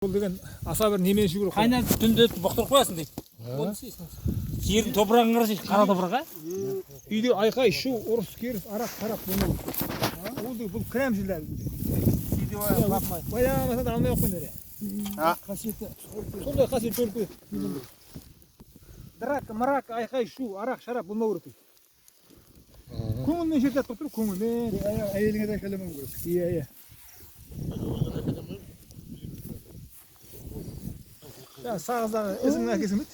Бұл деген аса бір немен ішу керек. Қайнатып түнде бұқтырып қоясың дейді. Оны істейсің. Жердің топырағын қарасайшы, қара топырақ, а? Үйде айқай, шу, ұрыс, керіс, арақ, шарап болмау керек. Ол деген бұл кремшілдер. Байламаса да алмай ақ қойыңдар. Қасиеті. Сондай қасиет жойылып кетеді. Драка, мрак, айқай, шу, арақ, шарап болмау керек дейді. Көңілмен шертеді тұр, көңілмен. Әйеліңе де айқайламау керек. Иә, иә. Жаңа сағыздағы ізімнің әкесі ме еді?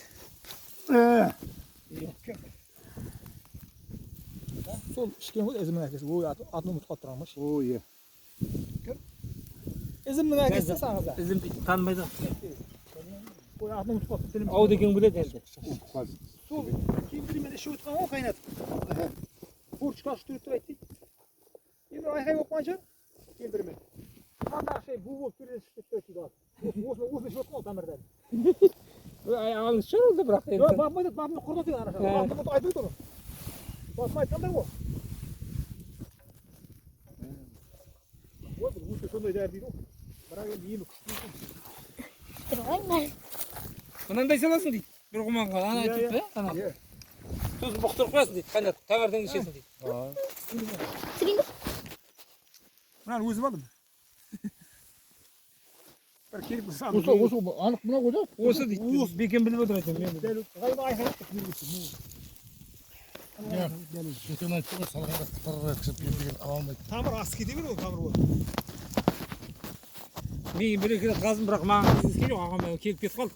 Сол ішкен ғой ізімнің әкесі. Ой, атын ұмытып қалып тұрғанмын. О, иә. Ізімнің әкесі сағызда. Ізім дейді, танымайды. Ой, атын ұмытып қалыппын, тілім. Ау деген біледі енді. Ұмытып қалдым. Сол кемпірмен ішіп отырған ғой қайнатып. Форточка ашып жүреді деп айтты дейді. Енді айқай болып қалған шығар кемпірмен. Қандағы шай бу болып терезесі шығып кетті дейді. Осыны ішіп отырған ғой тамырдан. Алыныс шығар ол да бірақ Жоқ, енді. бабам айтады, бабам құртады деген ана Ә. Бабам айтып отыр. Бабам айтқандар ғой. Ой, бұл өте сондай дәрі дейді ғой. Бірақ енді емі күшті екен. Мынандай саласың дейді. Бір құманға ана Иә, айтып, ана. Иә. Сосын бұқтырып қоясың дейді, қайнатып, таңертең ішесің дейді. Мынаны өзім алдым. Бір келіп Осы, осы анық мына ғой да? Осы дейді. Бекен біліп отыр айтамын мен. Дәл ғайба айқайлап тұр. Иә. Бекен айтты ғой, салғанда қытыр етіп деген ала алмайды. Тамыр асты кете береді ғой, тамыр ғой. Мен бір екі рет қаздым, бірақ маған кездескен жоқ, ағам келіп кетіп қалды.